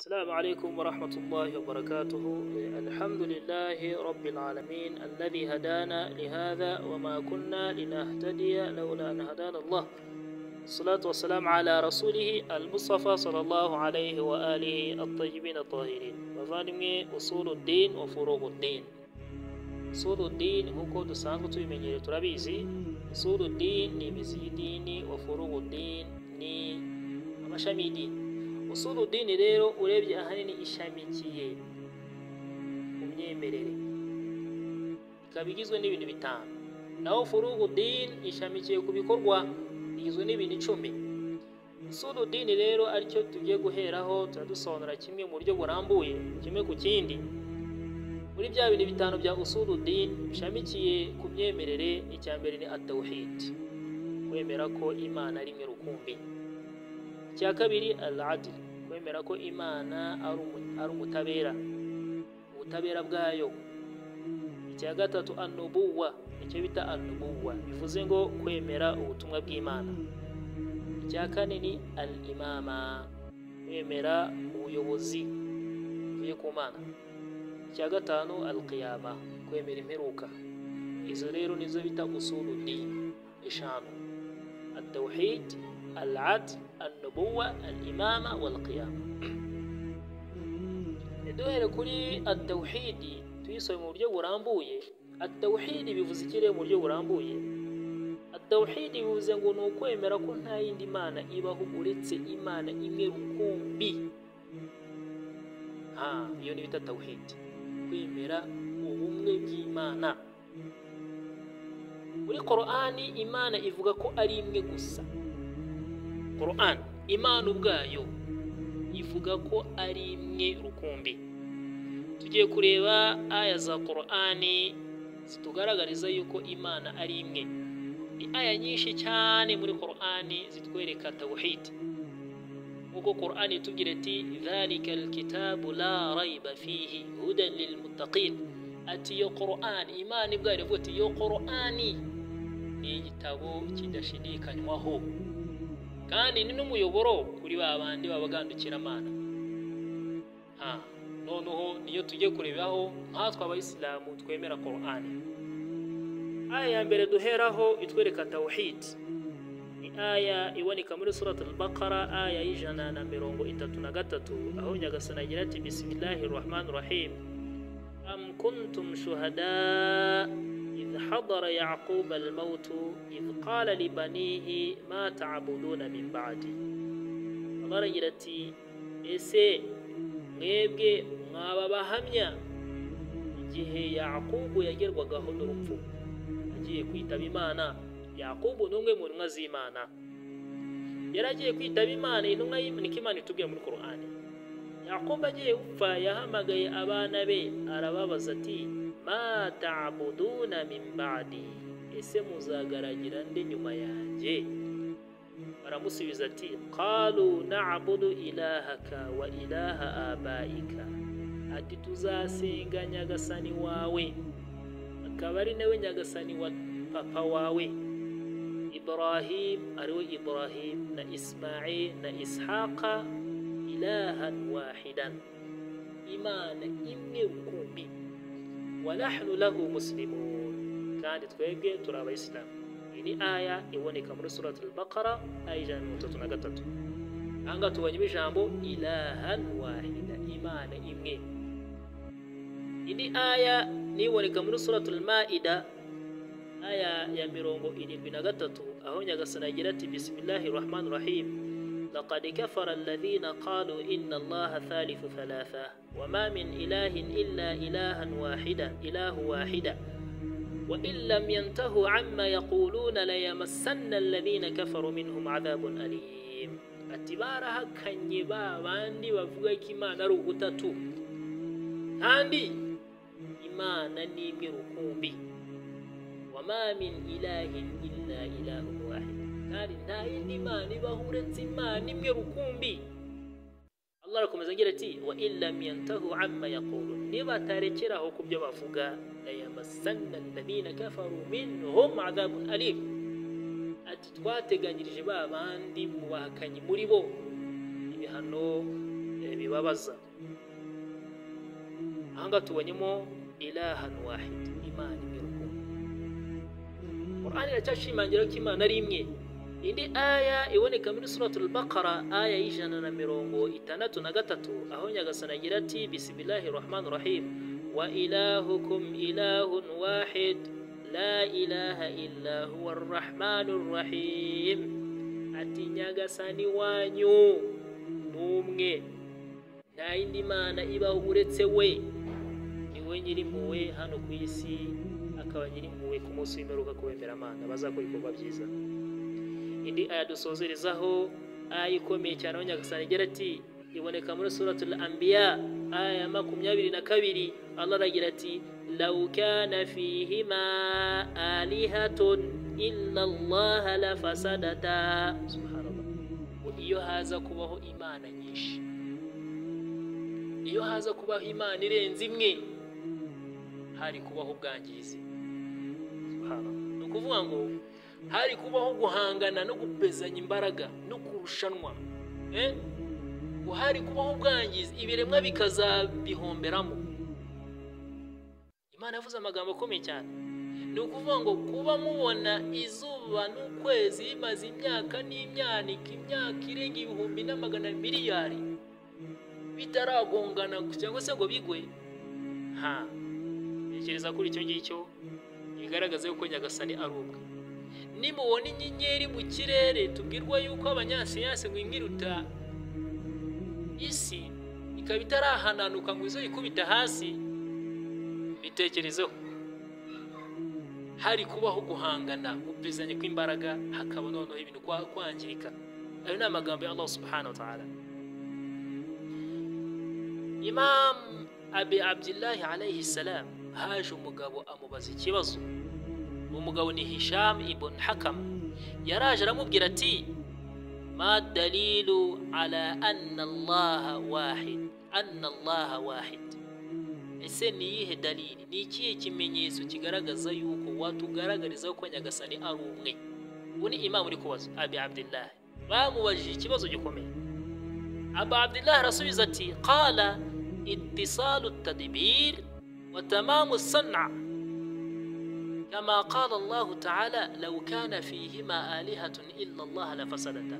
السلام عليكم ورحمة الله وبركاته. الحمد لله رب العالمين الذي هدانا لهذا وما كنا لنهتدي لولا أن هدانا الله. الصلاة والسلام على رسوله المصطفى صلى الله عليه وآله الطيبين الطاهرين. Bavandimwe, أصول الدين وفروع الدين. أصول الدين nk'uko dusanzwe tubimenyereye, turabizi, أصول الدين ni imizi y'idini, وفروع الدين ni amashami y'idini. أصول الدين rero urebye ahanini ishamikiye ku myemerere, ikaba igizwe n'ibintu bitanu, naho فروع الدين ishamikiye ku bikorwa, igizwe n'ibintu 10. أصول الدين rero aricyo tugiye guheraho, turadusobanura kimwe mu buryo burambuye, kimwe ku kindi. Muri bya bintu bitanu bya أصول الدين bishamikiye ku myemerere, icya mbere ni التوحيد, kwemera ko Imana ari imwe rukumbi. Icya kabiri العدل, kwemera ko Imana ari umutabera, ubutabera bwayo. Icya gatatu النبوة, icyo bita النبوة bivuze ngo kwemera ubutumwa bw'Imana. Icya kane ni الإمامة, kwemera ubuyobozi buvuye ku Mana. Icya gatanu القيامة, kwemera imperuka. Izo rero nizo bita أصول الدين eshanu: التوحيد، العدل، النبوة، الإمامة والقيامة. Duhere kuri التوحيد, tuyisome mu buryo burambuye. التوحيد bivuze iki rero mu buryo burambuye? التوحيد bivuze ngo ni ukwemera ko nta yindi mana ibaho uretse Imana imwe rukumbi. Ha, iyo ni bita توحيد, kwemera ubumwe bw'Imana. Muri Qur'ani Imana ivuga ko ari imwe gusa. Qur'an, Imana ubwayo ivuga ko ari imwe rukumbi. Tugiye kureba aya za Qur'ani zitugaragariza yuko Imana ari imwe. Ni aya nyinshi cyane muri Qur'ani zitwereka توحيد, nkuko Qur'ani itubwira ati: ذلك الكتاب لا ريب فيه هدى للمتقين. Ati iyo Qur'ani, Imana ubwayo iravuga ati iyo Qur'ani ni igitabo kidashidikanywaho, kandi ni n'umuyoboro kuri ba bandi babagandukira Mana. Ha, noneho niyo tugiye kurebaho nkatwe abayisilamu twemera Qur'ani. Aya ya mbere duheraho itwereka توحيد ni aya iboneka muri Surat al-Baqara, aya y'133, aho Nyagasani agira ati: بسم الله الرحمن الرحيم، أم كنتم شهداء إذ حضر يعقوب الموت إذ قال لبنيه ما تعبدون من بعدي. Allah aragira ati: ese mwebwe mwaba bahamya igihe Yakubu yagerwagaho n'urupfu, agiye kwitaba Imana? Yakubu ni umwe mu ntumwa z'Imana, yari agiye kwitaba Imana. Intumwa niko Imana itubwira muri Qur'ani. Yakubu agiye gupfa yahamagaye abana be, arababaza ati: ما تعبدون من بعدي, ese muzagaragira nde nyuma yanjye? Baramusubiza ati: قالوا نعبد إلهك وإله آبائك. Ati tuzasenga Nyagasani wawe, akaba ari nawe Nyagasani wa papa wawe Ibrahim, ariwe Ibrahim na Ismail na Ishaqa, إلها واحدا, Imana imwe rukumbi, ونحن له مسلمون, kandi twebwe turi abayisilamu. Iyi ni aya iboneka muri Surat al-Baqara, aya 133. Ahangaha tubonyemo ijambo إلها واحدا, Imana imwe. Indi aya niboneka muri Surat al-Maida, aya ya 73, aho Nyagasani agira ati: بسم الله الرحمن الرحيم، لقد كفر الذين قالوا إن الله ثالث ثلاثة وما من إله إلا إلها واحدة إله واحدة وإن لم ينتهوا عما يقولون ليمسن الذين كفروا منهم عذاب أليم. Ati barahakanye ba bandi bavuga ko Imana ari ubutatu, kandi Imana ni imwe rukumbi. وما من إله إلا إله واحد, kandi nta yindi mana ibaho uretse Imana imwe rukumbi. Allah arakomeza agira ati: وإن لم ينتهوا عما يقولون, niba batarekeraho ku byo bavuga, ليمسن الذين كفروا منهم عذاب أليم. Ati twateganyirije ba bandi mu bahakanyi muri bo ibihano bibabaje. bibabaza. Aha tubonyemo ilahan wahid, Imana imwe rukumbi. Qur'an iracyashimangira ko Imana ari imwe. Indi aya iboneka muri Suratul Baqara aya 163 aho Nyagasani agira ati bismillahir rahmanir rahim wa ilahukum ilahun wahid la ilaha illa huwa arrahmanur rahim. Ati Nyagasani wanyu n'umwe, nta yindi mana ibaho uretse we, niwe nyirimpuhwe hano ku isi, akaba nyirimpuhwe ku munsi w'imperuka ku bemeramana bazakora ibikorwa byiza. Indi aya dusozerezaho aya ikomeye cyane aho Nyagasani agira ati iboneka muri Suratul Anbiya aya 22, Allah aragira ati law kana fihima alihatun illa Allah la fasadata. Subhanallah, iyo haza kubaho imana nyinshi, iyo haza kubaho imana irenze imwe, hari kubaho ubwangizi. Subhanallah, ni ukuvuga ngo hari kubaho guhangana no gupezanya imbaraga no kurushanwa, hari kubaho ubwangizi, ibiremwa bikazabihomberamo. Imana yavuze amagambo akomeye cyane. Ni ukuvuga ngo kuba mubona izuba n'ukwezi bimaze imyaka n'imyaniko, imyaka irenga 1,200 miliyari bitaragongana cyangwa se ngo bigwe, ha tekereza kuri icyo ngicyo, bigaragaza yuko Nyagasani ari umwe. Nimubona inyenyeri mu kirere, tubwirwa yuko abanyasiyansi ngo imwe iruta isi, ikaba itarahananuka ngo izo ikubita hasi, bitekerezeho. Hari kubaho guhangana, gupezanya kw'imbaraga, hakaba noneho ibintu kwangirika. Ayo ni amagambo ya Allah subhanahu wa ta'ala. Imam Abi Abdillahi alayhi salam, haje umugabo amubaza ikibazo. Umugabo ni Hisham ibn Hakam, yaraje aramubwira ati ma dalilu ala anna Allah wahid, anna Allah wahid. Ese ni iyihe dalili, ni ikihe kimenyetso kigaragaza yuko watugaragariza ko Nyagasani ari umwe? Ubu ni Imam uri kubaza Abi Abdillah, bamubajije ikibazo gikomeye. Abu Abdillah arasubiza ati qala ittisalu at-tadbir wa tamamu as-san'a kama qala Allah ta'ala law kana fihima alihatun illa Allah la fasadata.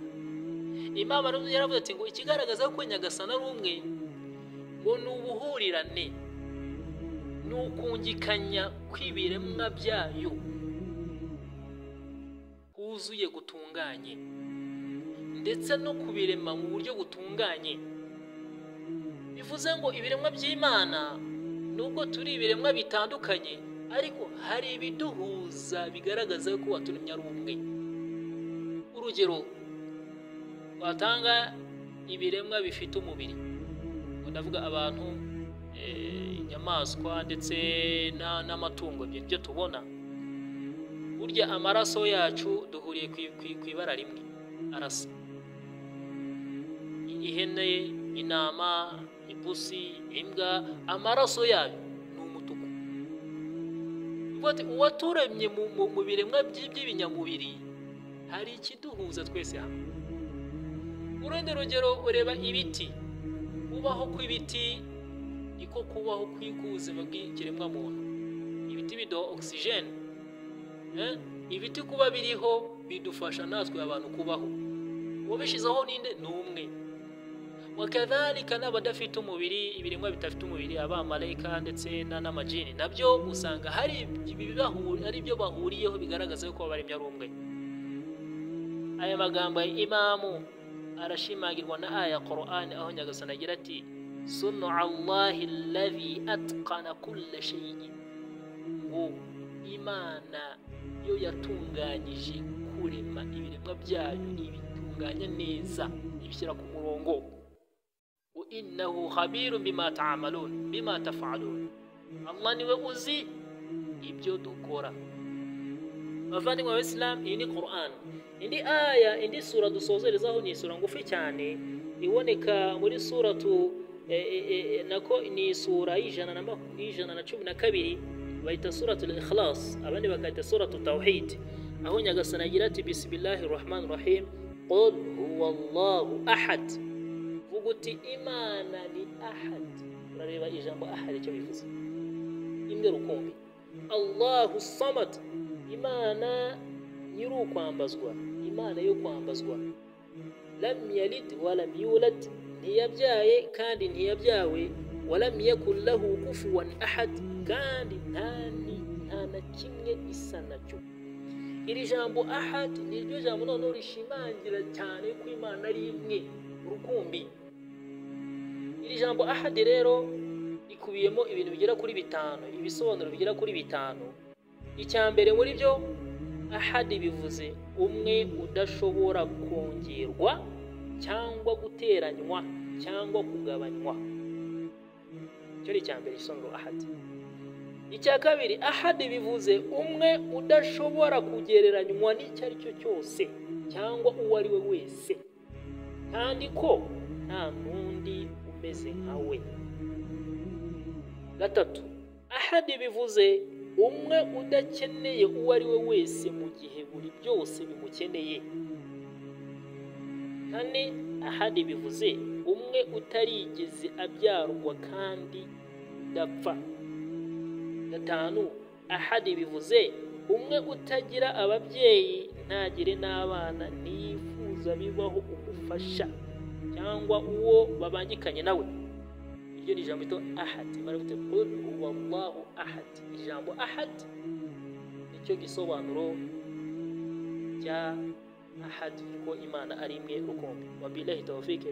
Imam yaravuze ati ngo ikigaragaza ko Nyagasani ari umwe ngo ni ubuhurirane n'ukungikanya kw'ibiremwa byayo kuzuye gutunganye, ndetse no kubirema mu buryo butunganye. Bivuze ngo ibiremwa by'Imana nubwo turi ibiremwa bitandukanye, ariko hari ibiduhuza bigaragaza ko waturemye ari umwe. Urugero watanga ibiremwa bifite umubiri, ndavuga abantu, inyamaswa ndetse n'amatungo, ibyo tubona. Burya amaraso yacu duhuriye ku ibara rimwe, arasa. Ihene, intama, ipusi, imbwa, amaraso yayo ni umutuku. Uwaturemye mu biremwa by'ibinyamubiri hari ikiduhuza twese hamwe. Urundi rugero, ureba ibiti, kubaho kw'ibiti niko kubaho kw'ubuzima bw'ikiremwa muntu. Ibiti biduha oxygen, ibiti kuba biriho bidufasha natwe abantu kubaho. Uwabishyizeho ninde? Ni umwe. Wakadhalika n'abadafite umubiri, ibiremwa bidafite umubiri, abamarayika ndetse n'amajini, nabyo usanga hari ibyo bahuriyeho bigaragaza ko abaremye ari umwe. Aya magambo ya Imamu arashimangirwa na aya Qur'an aho Nyagasani agira ati sunu Allahi alladhi atqana kulla shay'in, ngo Imana yo yatunganyije kurema ibiremwa byayo, ibitunganya neza, ibishyira ku murongo. Wa innahu khabirun bima ta'malun bima taf'alun, Allah niwe uzi ibyo dukora. Bavandimwe b'Islam, iyi ni Qur'an. Indi aya, indi sura dusozerezaho ni sura ngufi cyane iboneka muri suratu nako ni sura 112, bayita suratul Ikhlas, abandi bakayita suratul Tawhid, aho Nyagasani agira ati bismillahir rahmanir rahim qul huwallahu ahad, Uvuga uti Imana ni ahad. Urareba ijambo ahad icyo bivuze, imwe rukumbi. Allahu samad, Imana nyiri ukwambazwa, Imana yo kwambazwa. Lam yalid wa lam yulad, ntiyabyaye kandi ntiyabyawe. Wa lam yakun lahu kufuwan ahad, kandi nta na kimwe isa nacyo. Iri jambo ahad ni ryo jambo noneho rishimangira cyane ko Imana ari imwe rukumbi. Iri jambo ahad rero rikubiyemo ibintu bigera kuri bitanu, ibisobanuro bigera kuri bitanu. Icya mbere muri byo, ahad bivuze umwe udashobora kongerwa cyangwa guteranywa cyangwa kugabanywa. Icyo ni icya mbere, igisobanuro ahad. Icya kabiri, ahad bivuze umwe udashobora kugereranywa n'icyo ari cyo cyose cyangwa uwo ari we wese, kandi ko nta n'undi umeze nka we. Gatatu, ahad bivuze umwe udakeneye uwo ari we wese mu gihe buri byose bimukeneye. Kane, ahad bivuze umwe utarigeze abyarwa kandi udapfa. Gatanu, ahad bivuze umwe utagira ababyeyi ntagire n'abana, ntiyifuza bibaho umufasha cyangwa uwo babangikanye nawe. Iryo ni ijambo rito ahad. Imana ivuze qul huwallahu ahad. Ijambo ahad nicyo gisobanuro cya ahad, ko Imana ari imwe rukumbi. Wabillahi tawfik.